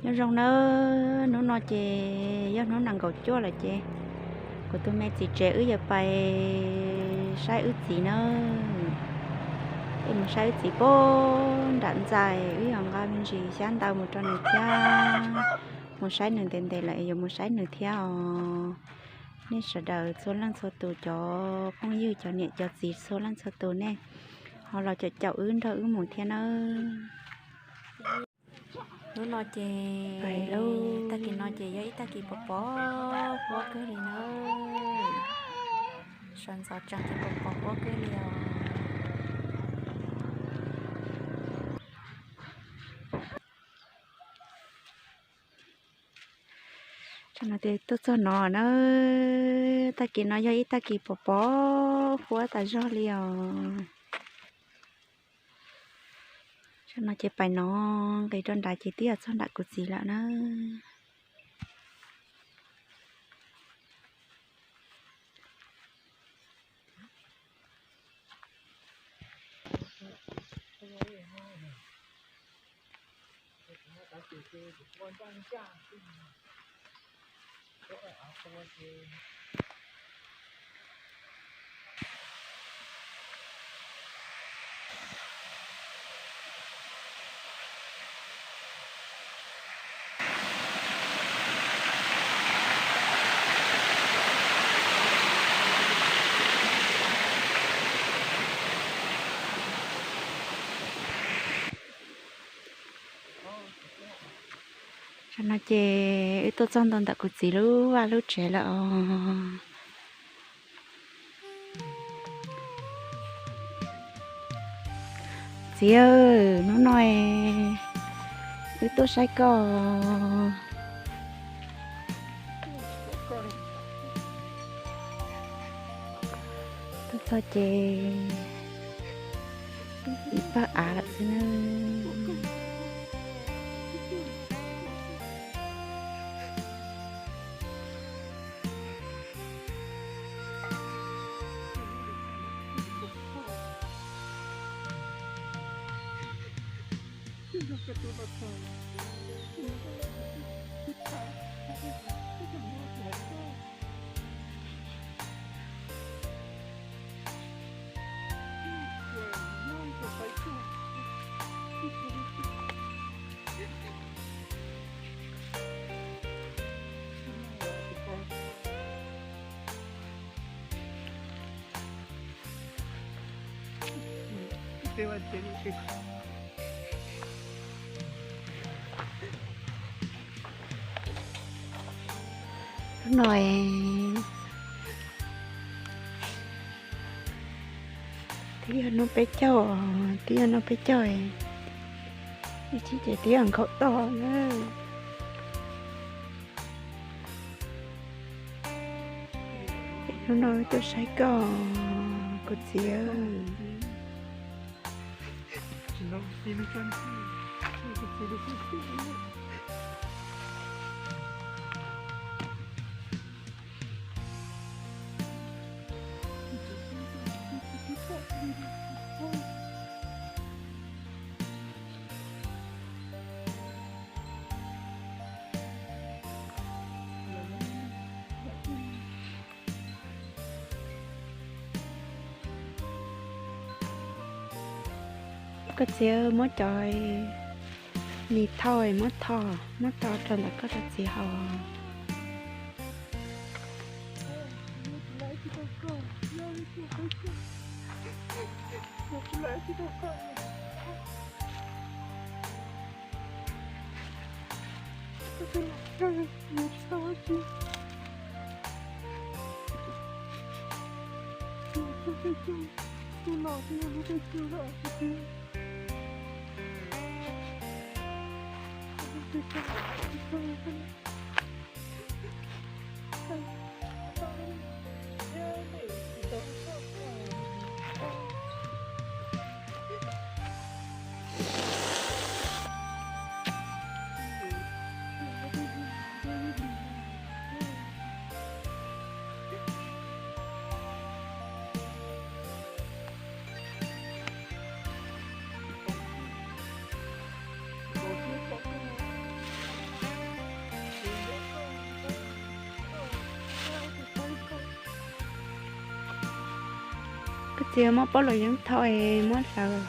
Nyob zoo nawb, hnub no ces yog hnub nees nkaum cuaj lawm ces kuv tus me txiv tsev wb yuav pais saib wb txiv nawb. Es mus saib wb txiv puag nram ntxais, wb yuav nqa me ntsis xyab ntawv mus rau nws thiab. Mus saib nws ntev ntev lawm, yuav mus saib nws thiab os. Nej sawv daws txhua leej txhua tus, cov phooj ywg, cov niam cov txiv txhua leej txhua tus, nej ho los caum caum wb nrog wb mus thiab nawb. Hnub no ces, tag kis no ces yog ib tag kis pos pos huab kawg li nawb. Sawv ntxov tsees ces pos pos huab kawg li os. Tam no ces tuaj txog no na, tag kis no yog ib tag kis pos pos huab tas zog li os. Tam no ces pais no nqis rau nrad ces twb yog txog nram kuv txiv lawm na. Tam no ces wb tuaj txog ntua ntawm kuv txiv lub vaj lub tsev lawm os. Txiv, hnub no wb tuaj saib koj. Tuaj txog ces ib pawg av lawm xwb na. Hnub no twb yog hnub peb caug, twb yog hnub peb caug, ib chim ces twb yog nkhaus toj na. Hnub no tuaj saib koj, kuv txiv. Koj txiv, muab cov nis thauj, muab tho, muab tho rau ntawm koj cov txiv haus. Tsis muab pob luam yeeb thauj es muab hlawv.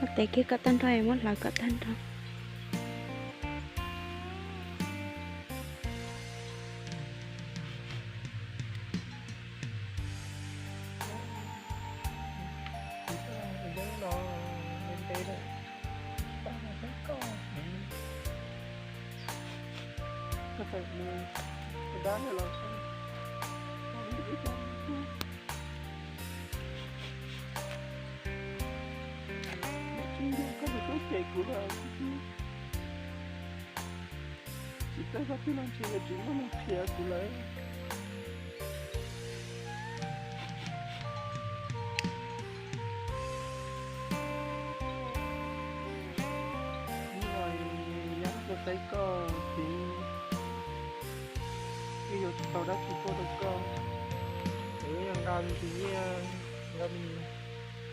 Ua tes kiag kom tag nrho, muab hlawv kom tag nrho. Tsis tau txog twg los ntshe yuav tsis muaj neeg qhia kuv lawm. Hnub no nyab tuaj saib koj txiv, wb yuav tsis tau dab tsi tuaj rau koj, es wb yuav nqa me ntsis nyiaj, nqa me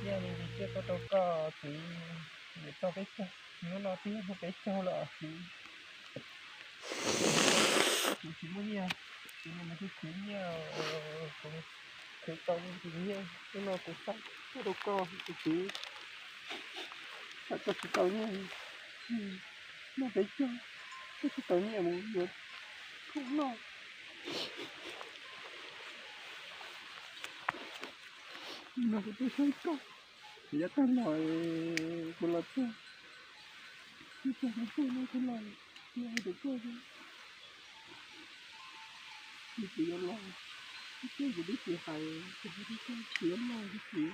nyiaj me ntsis tsiaj tuaj rau koj txiv, es txog peb caug, hnub no twb yog hnub peb caug lawm txiv. Kuv tsis muaj nyiaj, kuv niam mas kuv khwv nyiaj, kuv khwv tau me ntsis nyiaj, hnub no kuv xa tuaj rau koj tus txiv, xav koj tsis tau nyiaj, noj peb caug, koj tsis tau nyiaj mus yuav khoom noj. No kuv tuaj saib koj, kuv yav tag los kuv los txog, kuv txog kuv tuaj no kuv los, kuv hais rau koj, kuv yuav los, kuv twb tsis hais, kuv hais rau koj kuv yuav los kuv txiv,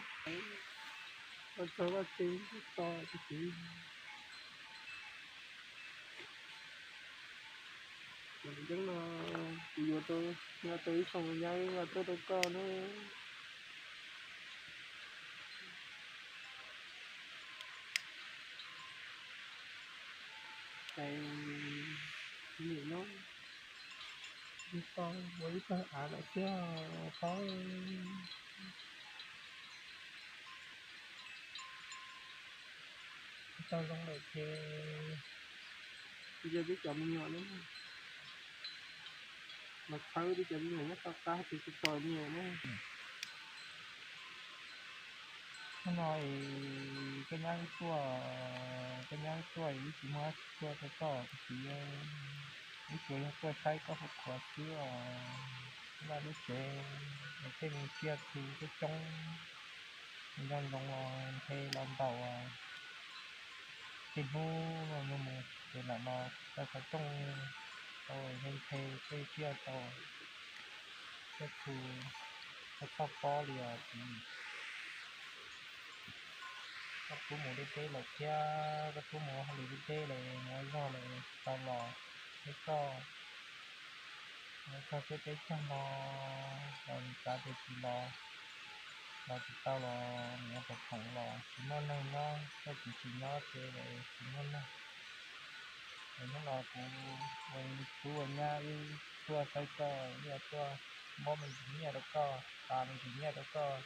los txog vaj tsev to kuv txiv. Tus yeeb no kuv yuav rau, nqa rau ib xyoos nyab wb nqa tuaj rau koj na. Ces nim no ua ib tag av lawm thiab paub. Tau zoo lawm ces yog peb cov me nyuam na, los txhawb peb cov me nyuam nyob toj qab ces tsis pom nyias na. Hnub no es koj nyab wb tuaj, koj nyab wb tuaj es wb tsis muaj dab tsi tuaj rau koj tus txiv, wb tsuas yog tuaj saib koj hauv qhua xwb os. Vaj lub tsev es tej me tsiaj txhu coob coob, nco ntsoov los nthe los ntaus. Tej hnub no mus ces lam los tau xov tooj tau nthe nthe tej tsiaj tau, tej txhu, koj txhob pob li os txiv. Koj pub mus deb deb lawm thiab, koj pub mus hauj lwm deb deb lawm, mus ua zog lawm tsis tau los thiab koj. Txog peb peb caug no los txav tias tsis los, los tsis tau los mus ua pov khoom los tsis muaj neeg nyob, koj txiv tsis nyob ces tsis muaj neeg. Es hnub no kuv ua tub ua nyab wb tuaj saib koj, wb tuaj muab me ntsis nyiaj rau koj, xa me ntsis nyiaj rau koj.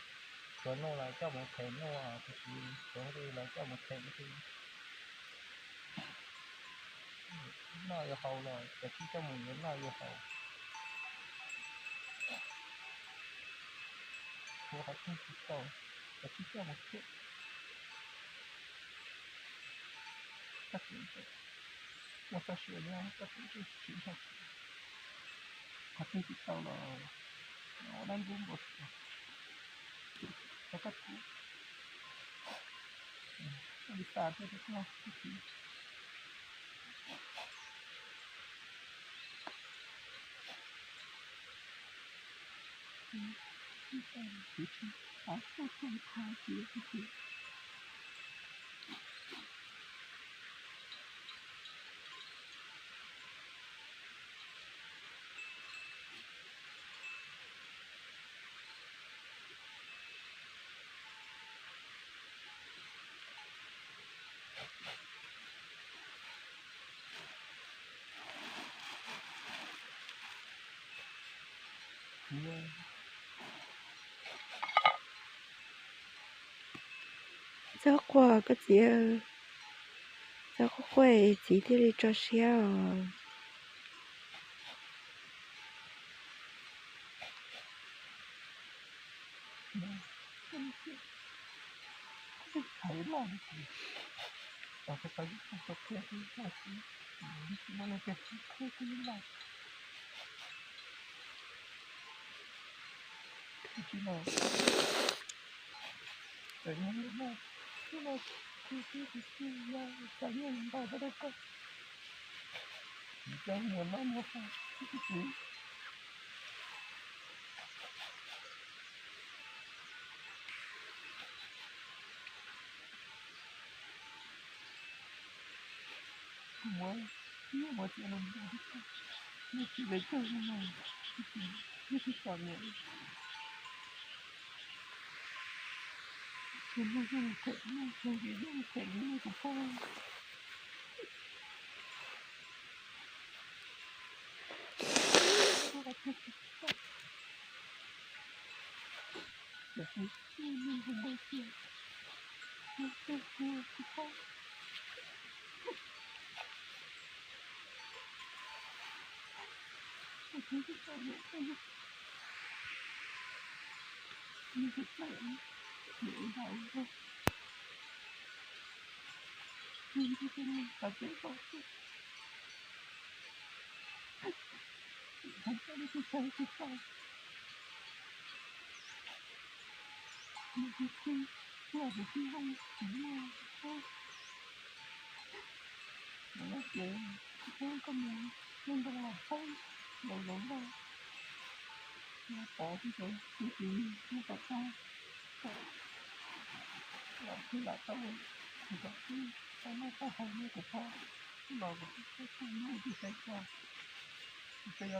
Tsuav nuj los coj mus them nuj, tus txiv, tsuav nqi los coj mus them nqi. Noj yuav haus los kav tsij coj mus yuav noj yuav haus. Kuv qhov twg tsis tau, kav tsij coj mus them. Koj txiv, ua txoj sia nyob koj txiv, tsis nrog kuv, qhov twg tsis tau los ua dab ntub npau suav rau koj txiv. Koj li tas thiaj rau koj txiv. Txhob quaj koj txiv, txhob quaj quaj txiv thiaj li tso siab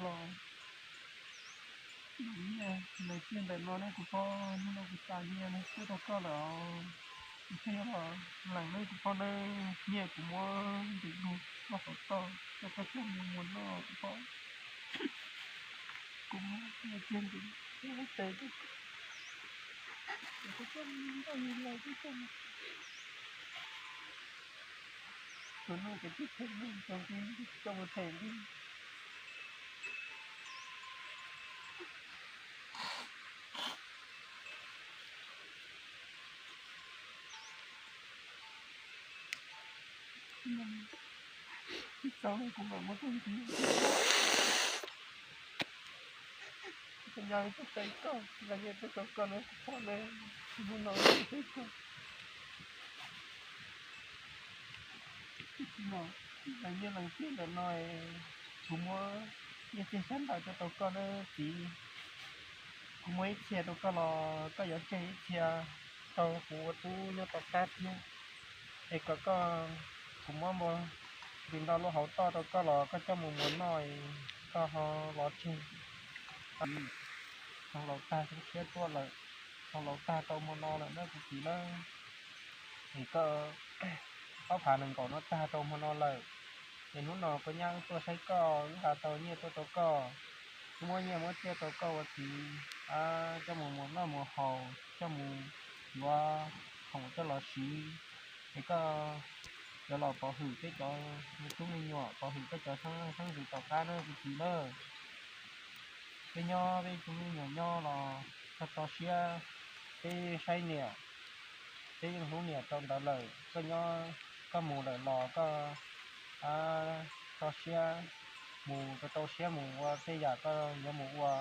os. Nyiaj, nyiaj txiag ntawm no ne kuv pog, hnub no kuv tas nyiaj no tuaj rau koj lawm os. Kuv thiaj yuav los lees ne kuv pog na, nyiaj kuv muab ntim lug loj hauv toj coj koj coj mus muas noj kuv pog. Kuv muab nyiaj txiag ntawm no tes, kuv coj mus noj mus laus, kuv coj mus, kuv noj kuv tib them noj, kuv coj mus them li. Txaus kuv mam muab tau ntxiv. Kuv nyob tuaj saib koj, lees nyiaj tuaj rau koj na kuv pog na, hnub no tuaj saib koj. Lees nyiaj lees txiag ntawm no, kuv muab nyiaj txiag xyab npawg coj rau koj na txiv. Kuv muab ib txhia rau koj los koj yuav tseg ib txhia rau kuv ua tub nyob tom qab thiab. Es kom koj, kuv muab npua ntim ntau lub hauv toj rau koj los koj coj mus muas noj, koj ho los tseg. Tau laus tag xyoo tshiab tuaj lawm, tau laus tag rau hmo no lawm na kuv txiv na. Es koj, ob phav nees nkaum no tag rau hmo no lawm, es hnub no koj nyab wb tuaj saib koj, wb nqa tau nyiaj tuaj rau koj, wb muab nyiaj muab txiaj rau koj ua txiv, coj mus muas noj muas haus, coj mus yuav khoom coj los siv. Es koj yuav los pov hwm peb cov me tub me nyuam, pov hwm peb cov xeeb ntxwv tom qab na kuv txiv na. Peb nyob peb tus me nyuam nyob los tso tso siab, peb saib niam, peb yeej hlub niam rau ntawd lawm. Koj nyob, koj mus lawm los koj tso siab mus, rau rau siab mus ua tej yam koj yuav mus ua.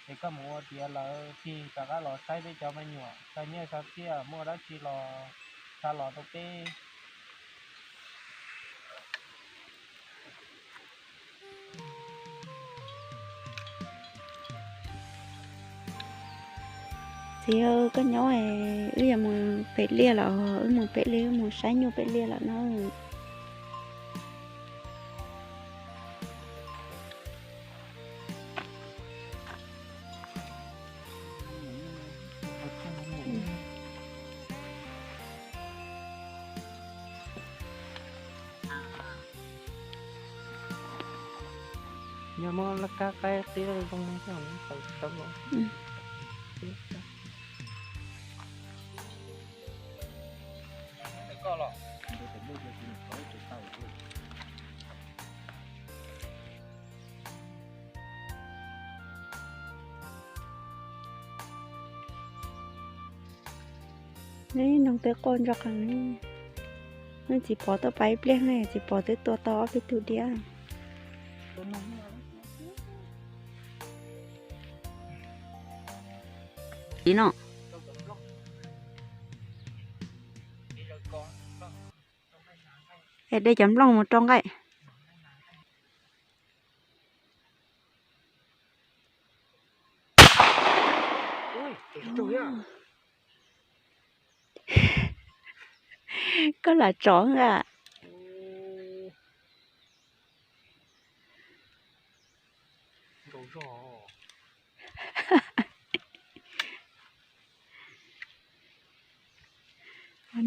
Es koj mus ua tiav lawm tig rov qab los saib peb cov me nyuam, xa nyiaj xa txiaj muaj dab tsi los xa los rau peb. Txiv, koj nyob, wb yuav mus pem liaj lawm, wb mus pem liaj, wb mus saib nyuj pem liaj lawm no. Yog muab laj kab qaib tib zoo tau tau los. Neb noog twb quaj ntsoj qees, neb txiv pov tuaj pab ib pliag ne, txiv pov twb tua tau ob peb tug diab. Ib no. Es de cov nplooj mus rau nqaij. Koj lam tsov nqa.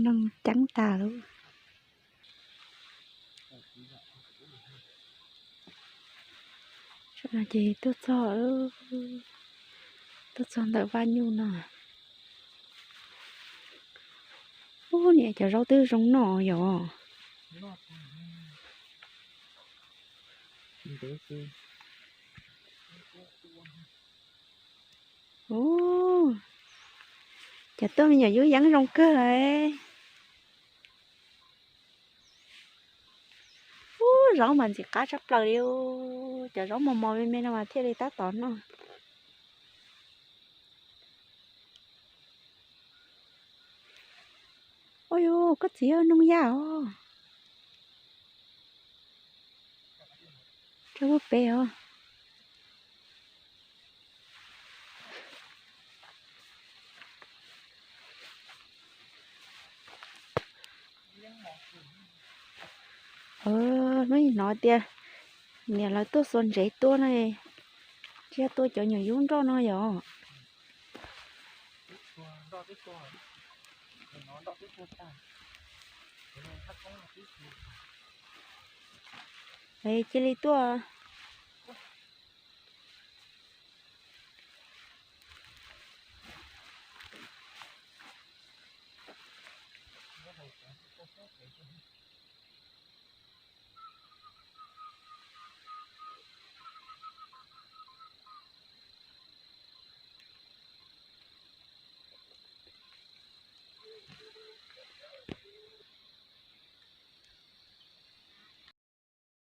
Noog ceeb tas lawm. Ces tuaj txog, tuaj txog ntawm vaj nyuj no. Ub, niam, cov zaub twb zoo noj yom. Ub, cov tuaj me nyuam yub yeeb zoo kawg. Ub, zaub mas ntxim qab tshaj plaws li. Cov zaub mos mos me me no mas thiaj li tab tom noj. Ua yus, koj txiv yog noog yaj os. Rau lub pem os. Hnub hnov tias niam lawv tuaj xuas ntsev tuaj no, tsiaj tuaj cov nyuam yub nroj no yom. Cia li tuaj.